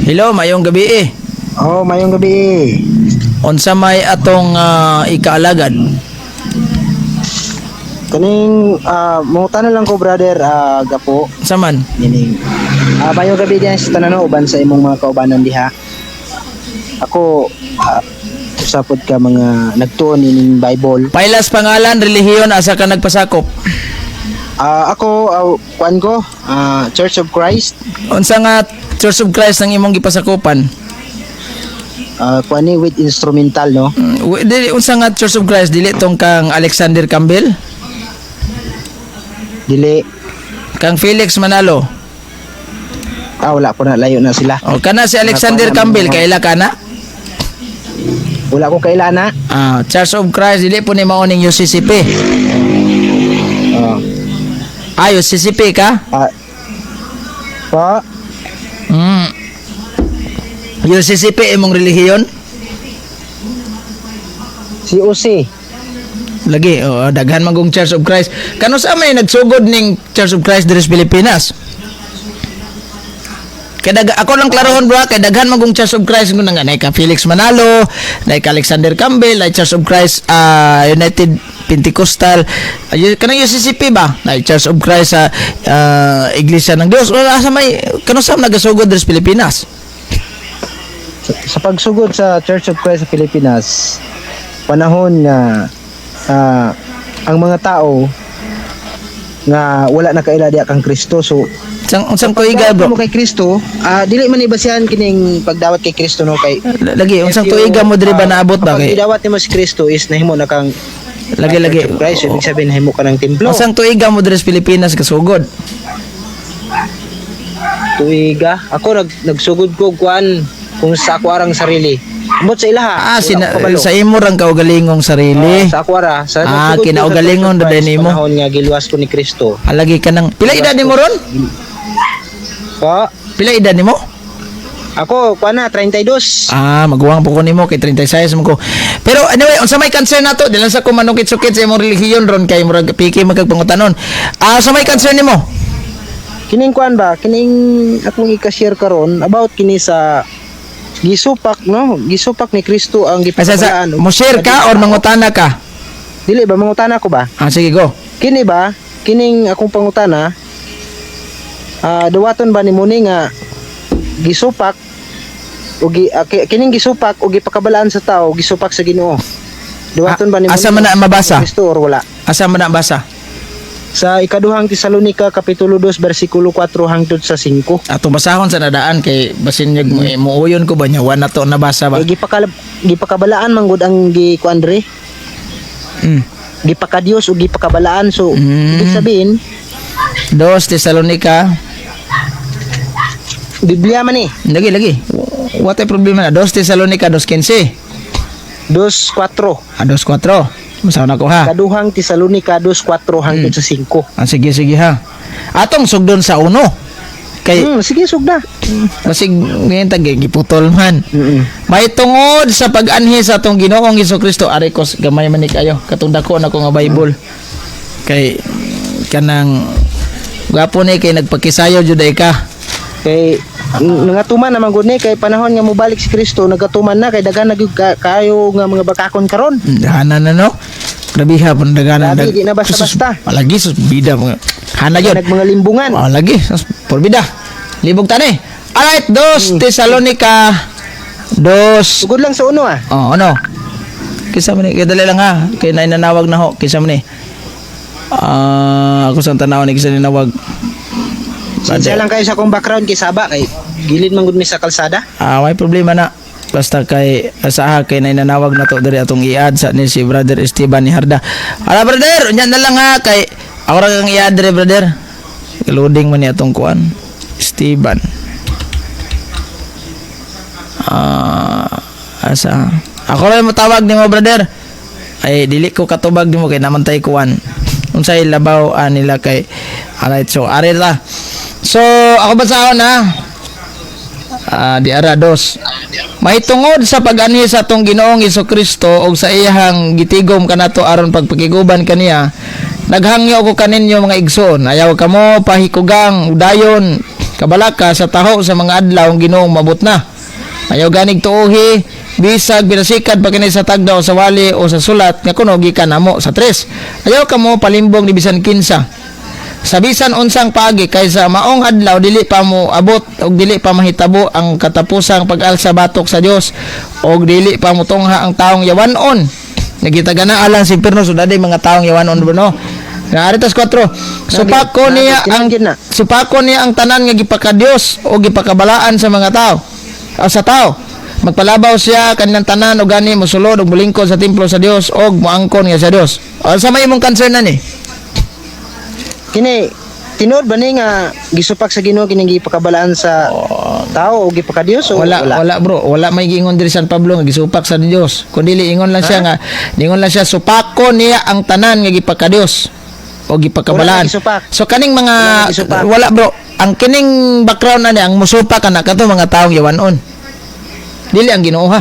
Hello, mayong gabi eh. Oh, mayong gabi. Unsa may atong ikaalagad? Kaning mangutana lang ko, brother, Gapo. Unsa man? Nining. Mayong gabi diyan sa tanan uban sa imong mga kaubanan diha. Ako usapod ka mga nagtuon ining Bible. Pailas pangalan, relihiyon, asa ka nagpasakop? Ako kuan ko, Church of Christ. Unsa nga Church of Christ ang imong gipasakopan? Kuan ni with instrumental, no. Dili unsa nga Church of Christ, dili tong kang Alexander Campbell, Dili. Kang Felix Manalo? Wala ko na, layo na sila. O kana si Alexander Wala ko na, Campbell, kaila ka na? Wala ko kaila na. Church of Christ dili po ni mao ning UCCP. UCCP ka? Pa. UCCP imong relihiyon? COC. Lagi, oo, daghan man kong Church of Christ. Kano sa may nagsugod ning Church of Christ diri sa Pilipinas? Kay ako lang klarohon, bro, kay daghan man kong Church of Christ nga nay ka Felix Manalo, nay ka Alexander Campbell, nay Church of Christ United Pentecostal, ay kanang UCCP ba? Nay Church of Christ sa Iglesia ng Dios. Wala sa may kano sa nagasugod diri sa Pilipinas? Sa pagsugod sa Church of Christ sa Pilipinas, panahon nga ang mga tao nga wala na kaila diya kang Kristo, so Unsang tuiga, pagdawat bro? mo kay Kristo, dili man ibasihan kining pagdawat kay Kristo, no, kay Lagi, unsang if you, tuiga mo diri ba naabot ba kapag kay gidawat nimo si Kristo is nahimo na kang Lagi lagi. Church of Christ, ibig sabihin nahimo ka ng templo. Unsang tuiga mo diri sa Pilipinas kasugod? Tuiga ako nagsugod ko kuan kung sa ako arang sarili. Ambot sa ilaha. Ah, Wala ko kabalo. sa imo rang kaugalingong sarili. Sa ako ara sa Ah, nagsugod ko sa kinaugalingon Church of na din Christ, nimo. panahon nga giluwas ko ni Kristo. Alagi ka ng pila edad nimo ron? Pa. Pila edad nimo? Ako kuan na 32. Ah, maguwang po ko nimo kay 36 mo ko. Pero anyway, unsa may concern nato? Dili lang sa ko manukit-sukit sa imong relihiyon ron kay murag piki magkagpangutanon. Ah, sa may concern nimo? Kining kuan ba, kining akong i-share karon about kini sa gisupak, no, gisupak ni Kristo ang Asa sa gipakabalaan. mo share ka or mangutana ka? Dili ba, mangutana ko ba? Ah, sige, go. Kini ba, kining akong pangutana, duwaton ba ni muni nga gisupak o kining gisupak o gipakabalaan sa tao, gisupak sa Ginoo? Duwaton ba ni Asa man na mabasa? Kristo or wala? Asa man na basa? Sa Ikaduhang Tesalonika kapitulo 2 bersikulo 4 hangtod sa 5. Ato basahon sa nadaan kay basin yag mo muuyon ko ba nya wa na to nabasa ba? Eh, gipakabalaan man gud ang gi kuan dre. Gipakadiyos o gipakabalaan, so ibig sabihin Dos Tesalonica. Biblia man eh. Lagi lagi. What ay problema na? Dos Tesalonica 2:15. 2:4. Ah, 2:4. Masahon ako ha. Kaduhang Tesalonika 2:4 hangtod sa 5. Ah, sige sige ha. Atong sugdon sa uno. Kay Sige, sugda. basig ngayon tag giputol man. May tungod sa pag-anhi sa atong Ginoong Kristo, ari ko gamay man ni kayo katong dako na ko nga Bible. Kay kanang gwapo ni kay nagpakisayo jud ay ka. Kay nangatuman naman gud ni kay panahon nga mobalik si Kristo, nagatuman na kay daghan na gyud kayo nga mga bakakon karon. Hana na, no. Grabe ha pun daghanan. Grabe, di na basta-basta. Palagi sus bida mga hana yun. Nag mga limbungan. Oh, lagi sus porbida. Libog tani. Alright, dos Tesalonica dos. Sugod lang sa uno ah. Oh, ano? Kisa man ni, dali lang ha. Kay na nanawag na ho. Kisa man ni. Ah, ako sa tanaw ni kisa ninawag. Sinsya lang kayo sa akong background kay saba kay gilid man gud mi sa kalsada. Ah, may problema na. Basta kay asaha kay na nanawag na to diri atong i-add sa ni si Brother Esteban ni Harda. Ala brother, unya na lang ha kay ako ra kang i-add diri, brother. Loading man ni atong kuan. Esteban. Ah, asa. Ako ra mo tawag nimo, brother. Ay dili ko katubag nimo kay namantay kuan. Unsay labaw nila kay. Alright, so ari ta. So ako basahon ha. Ah, di ara dos. Mahitungod sa pag-anhi sa atong Ginoong Kristo og sa iyahang gitigom kanato aron pagpakiguban kaniya, naghangyo ko kaninyo, mga igsoon. Ayaw kamo pahikugang udayon. Kabalaka sa taho sa mga adlaw ang Ginoong mabot na. Ayaw ganig tuohi bisag binasikad pa kini sa tagda o sa wali o sa sulat nga kuno gikan namo. Sa tres, ayaw kamo palimbong ni bisan kinsa sa bisan unsang paagi, kaysa maong adlaw dili pa mo abot og dili pa mahitabo ang katapusang pag-alsa batok sa Dios og dili pa motungha ang taong yawanon. Nagitagana alang si impierno. So daday mga taong yawanon, bro, no? Na aritas 4, supako niya ang Kinahanglan na. Supako niya ang tanan nga gipakadios o gipakabalaan sa mga tao o sa tao. Magpalabaw siya kanilang tanan og gani mosulod og molingkod sa templo sa Dios og moangkon nga sa Dios. O sa may imong concern na ni? Kini tinuod ba ni nga gisupak sa Ginoo kining gipakabalaan sa tao o gipakadiyos o Wala, wala, bro, wala may giingon diri San Pablo nga gisupak sa Dios. Kun dili ingon lang siya nga ingon lang siya, supako niya ang tanan nga gipakadios o gipakabalaan. Wala gisupak. So kaning mga Wala gisupak. Wala, bro. Ang kining background na ni ang musupak ana kato mga taong yawanon. Dili ang Ginoo, ha.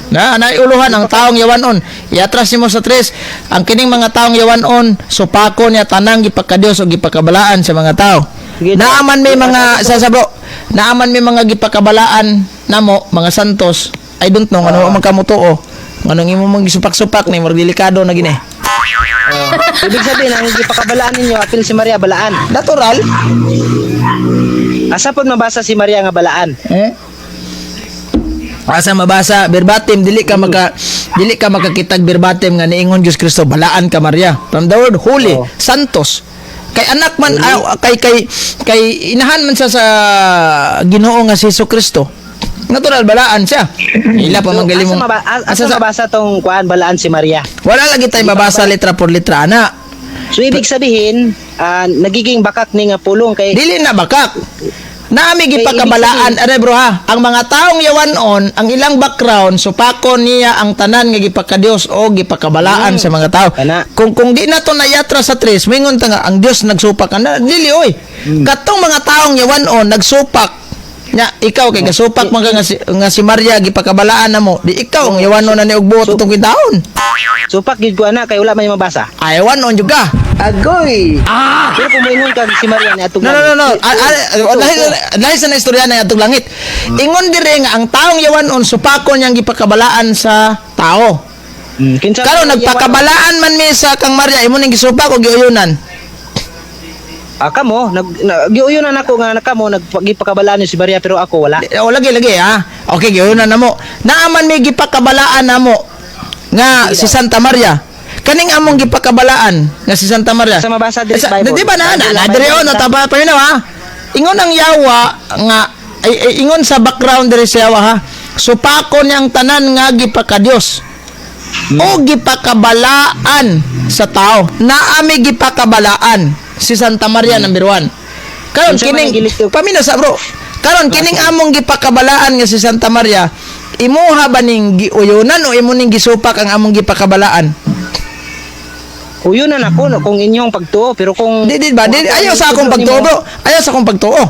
Na naiuluhan ang taong yawanon. Iatras nimo sa tres, ang kining mga taong yawanon, supako niya tanang gipakadios o gipakabalaan sa mga tao. Sige, Naaman may mga sa bro, naaman may mga gipakabalaan namo, mga santos. I don't know ano man kamo tuo. Nganong imo mang gisupak-supak ni, murag delikado na gini. Ibig sabihin, ang gipakabalaan ninyo apil si Maria balaan. Natural. Asa pod mabasa si Maria nga balaan? Eh? Asa mabasa verbatim, dili ka makakitag verbatim nga niingon Diyos Kristo, "Balaan ka, Maria." From the word holy, santos. Kay anak man, ah, kay inahan man siya sa Ginoo nga si Hesus Kristo. Natural balaan siya. Ila pa So, man asa, mong asa asa mabasa tong kuan, balaan si Maria? Wala lagi tayo mabasa litra por litra ana. So ibig sabihin, nagiging bakak ni nga pulong kay Dili na bakak. Naami Kay gipakabalaan, ano bro ha, ang mga taong yawanon, ang ilang background, supako niya ang tanan nga gipakadios o gipakabalaan sa mga tao. Kana. Kung di na to nayatra sa tres, mingon ta nga ang Dios nagsupak ana, dili oy. Katong mga taong yawanon nagsupak. Nya ikaw kay gasupak man ka nga si Maria gipakabalaan na mo, di ikaw ang yawanon na ni og buot atong taon. Supak gid ko ana kay wala may mabasa. Ay, yawanon jud ka. Agoy. Pero kung moingon ka si Maria ni atong No, no, no, no. Ah, ah, dahil sa naistorya na atong langit. Ingon dire nga ang taong yawanon supako niyang gipakabalaan sa tao. Kinsa Karon man nagpakabalaan man mi sa kang Maria, imo ning gisupak o giuyunan? Ah, kamo nag na, giuyunan ako nga kamo nagpakabalaan ni si Maria, pero ako wala. O lagi lagi ha. Okay, giuyunan namo. Naaman may gipakabalaan namo nga si Santa Maria. Kaning among gipakabalaan nga si Santa Maria. Sa mabasa diri Sa sa Bible. Di ba na Bible na, lang, na dire Bible oh, lang. nataba pa yun ha. Ingon ang yawa nga ay, ay, ingon sa background diri sa yawa ha. Supako niyang tanan nga gipakadios o gipakabalaan sa tao. Naami gipakabalaan si Santa Maria number 1. Karon Unsa man kining ang giliktok? pamina sa bro. Karon kining among gipakabalaan nga si Santa Maria, imuha ba ning giuyunan o imo ning gisupak ang among gipakabalaan? Uyunan ako no, kung inyong pagtuo, pero kung Di di ba? Di, kung ako ayaw ang sa akong itudlo pagtuo, nimo, bro. Ayaw sa akong pagtuo.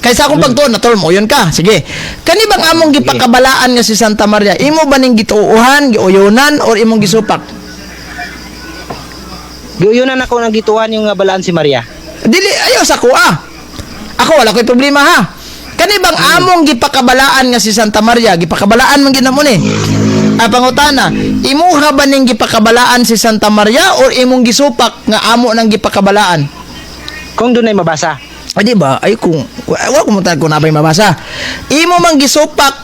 Kay sa akong pagtuo, natural mo yun ka. Sige. Kani bang among gipakabalaan nga si Santa Maria, imo ba ning gituohan, giuyunan or imong gisupak? Giuyunan ako nang gituan yung nga balaan si Maria. Dili, ayaw sa kuha. Ako wala ko'y problema ha. Kani bang among gipakabalaan nga si Santa Maria, gipakabalaan man gid namo ni. Ah, pangutana, imuha ba ning gipakabalaan si Santa Maria or imong gisupak nga amo nang gipakabalaan? Kung dunay mabasa. Ay, di ba? Ay, kung, wala ko mo kung nabay mabasa. Imo mang gisupak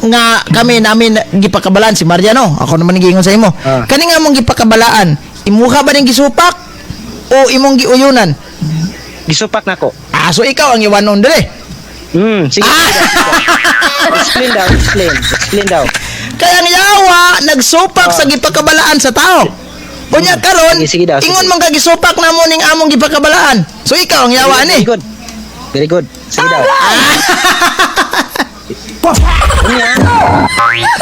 nga kami namin gipakabalaan si Maria, no? Ako naman giingon sa imo. Ah. Kani nga mong gipakabalaan, imuha ba ning gisupak o imong giuyunan? Gisupak nako. Ah, so ikaw ang iwanon dire. Sige. Ah! Sige daw. Explain daw, explain. Explain daw. Kaya ang yawa nagsupak sa gipakabalaan sa tao. Unya karon, Sige, sige daw, sige. ingon man ka gisupak namo ning among gipakabalaan. So ikaw ang yawa ni. Very good. Very good. Sige daw. Unya.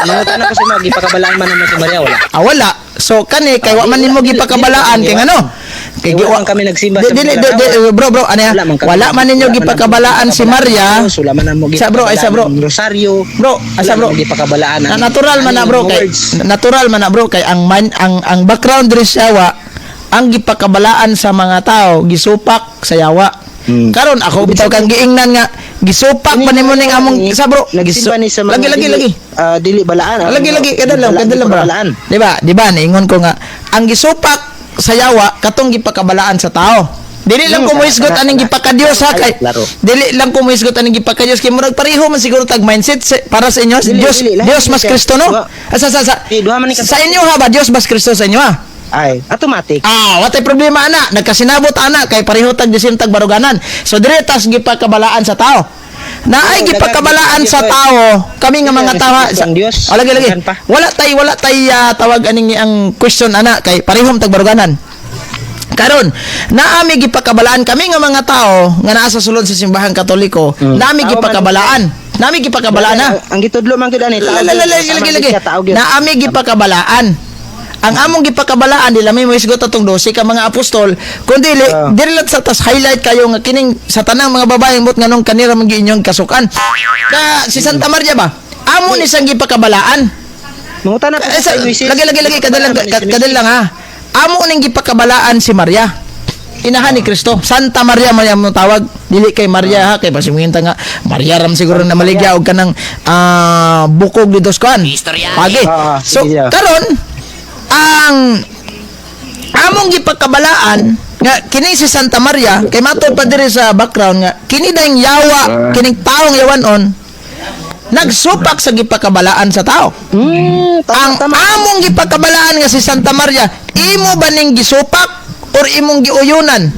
Mangutan ako sa mga gipakabalaan man naman si Maria, wala. Ah, wala. So kani kay wa man nimo gipakabalaan kay ngano? Kay Wala man kami nagsimba Di, sa dili, mga di, di, bro bro, ano yan? Wala man kami. Wala man ninyo wala man gipakabalaan namo si Maria. gipakabalaan Wala man namo Sa bro, ay sa bro. gipakabalaan ang Rosario. Bro, asa Wala bro. man gipakabalaan Na, ang natural man na bro ang kay words. natural man na bro kay ang man, ang background diri sa yawa, ang gipakabalaan sa mga tao gisupak sa yawa. Karon ako bitaw kang giingnan nga gisupak pa nimo ning among sa, bro. Nagsimba ni sa mga Lagi, lagi, dili, lagi. Dili balaan. Lagi, lagi, kadal lang, kadal lang, bro. Balaan. Di ba? Di ba niingon ko nga ang gisupak sa yawa katong gipakabalaan sa tao. Dili lang ko mohisgot aning gipakadiyos ha, kay Klaro. dili lang ko mohisgot aning gipakadiyos kay murag pareho man siguro tag mindset para sa inyo. Dili, Dios dili, lahi Dios mas siya. Kristo, no? Duha. Sa Di, duha man ni sa inyo ha ba, Dios mas Kristo sa inyo ha? Ay, automatic. Ah, watay problema ana, nagkasinabot ana kay pareho tag disim tag baruganan. So dire tas gipakabalaan sa tao. Na ay Oo, gipakabalaan dagan, sa tao, kami nga mga Dili, tao ang sa, Diyos. Oh, lagi, lagi. Daghan pa. Wala tay tawag aning ang question ana kay parehom tag baruganan. Karon, naami gipakabalaan kami nga mga tao nga naa sa sulod sa simbahan Katoliko, naami Tao man. gipakabalaan. Naami gipakabalaan na. Ang gitudlo man gyud ani tao. La, la, la, gyud. lagi, Sama lagi, gyud lagi. siya, tao gyud. Naami gipakabalaan. Ang among gipakabalaan, di lang may mohisgot atong 12 ka mga apostol, kundi dili lang sa tas highlight kayo nga kining sa tanang mga babaeng but nganong kanira man gyud inyong kasukan. Ka si Santa Maria ba? Amo ni siyang gipakabalaan. Mangutan na Eh, lagi, lagi, lagi, kadal lang, kadal lang ha. Amo ning gipakabalaan si Maria. Inahan ni Kristo. Santa Maria man mo tawag. Dili kay Maria ha, kay pasimuhinta nga Maria ram siguro na maligya og kanang bukog ni dos kuan. Pagi. Ah, So sige. karon ang among gipakabalaan nga kini si Santa Maria kay matod pa diri sa background nga kini dayng yawa, kining taong yawanon nagsupak sa gipakabalaan sa tao. Tama, Ang tama. among gipakabalaan nga si Santa Maria, imo ba ning gisupak or imong giuyunan?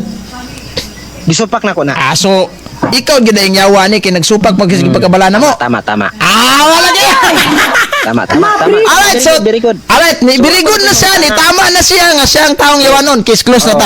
Gisupak na ko na. Ah, so ikaw gid ang yawa ni kay nagsupak pag gipakabalaan na mo. Tama, tama. Ah, wala gyud. Tama. Alright, Very so good, very good. Alright, ni very good na siya, ni tama na siya nga siya ang taong yawanon. Case close na ta.